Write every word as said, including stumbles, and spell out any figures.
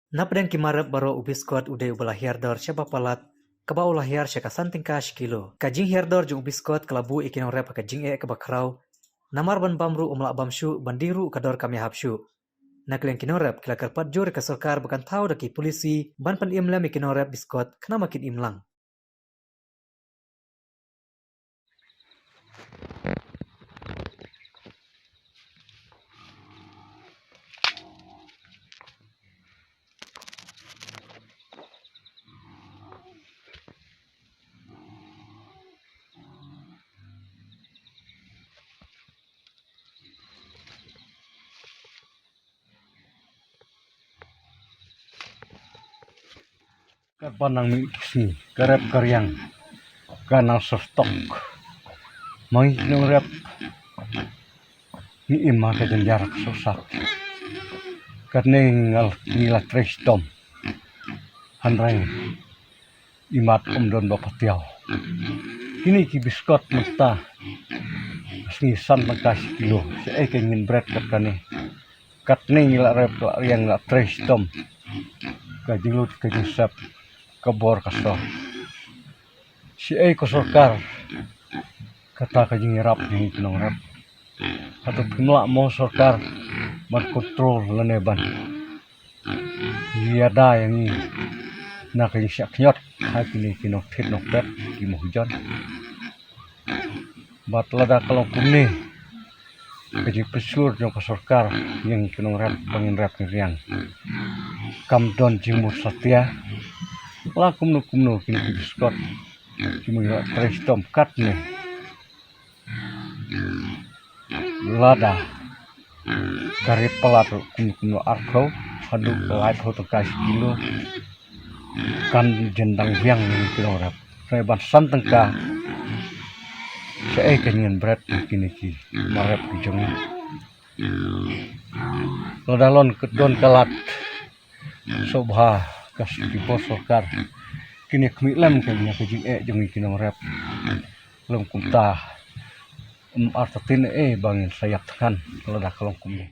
Na pdeng ki marep baroh u biskot u dei uba la hiar dor sha ba palat, kaba u la hiar sha ka san tyngka shi kilo. Ka jinghiar dor jong u biskot ka la buh ïa ki nongrep ha ka jingeh kaba khraw, namar ban bam ruh um lah bam shuh, ban die ruh ka dor kam ïahap shuh. Na ka liang ki nongrep ki la kyrpad jur ïa ka sorkar ba kan thaw da ki polisi ban pynim lem ïa ki nongrep biskot khnang ba kin im lang. Katba nang mih ki sngi, ka rep ka riang, ka nang sostok. Ma ngi ki nongrep ngi im ha ka jynjar ka sohsat. Katne ngi la, ngi la trei shitom. Hynrei imat um don ba patiaw. Kine ki biskot mynta, sngi san tyngka shi kilo. Shaei ka jingïabret kat kane. Katne ngi la rep, la riang, la trei shitom. Ka jinglut ka jingsep, ka bor ka sor. Shaei ka sorkar, kata ka jingïarap jong ngi ki nongrep. Hato phim lah mo sorkar ban kontrol lane ban ïada ïa ngi na ka jingshah khñiot ha kine ki nongthied nongpet, ki moh jon. Bad lada ka long kumne ka jingpynshur jong ka sorkar ïa ngi ki nongrep ba ngin rep ngin riang, kam don jingmut satia. La kumno kumno kine ki biskot ki mut trei shitom katne. Lada ka rep palat ruh kumno kumno arphew haduh laiphew tyngka shi kilo, kan jin dang biang ïa ngi ki nongrep. Hynrei ban san tyngka, shaei ka jingïabret ïa kine ki marep ki jong ngi. Lada long ka don ka lad sngewbha ka sngewbha sorkar kin ïa khmih lem ka jingeh jong ngi ki nongrep. Lem kumta, ym artatien ei ba ngin sa ïap thngan lada ka long kumne.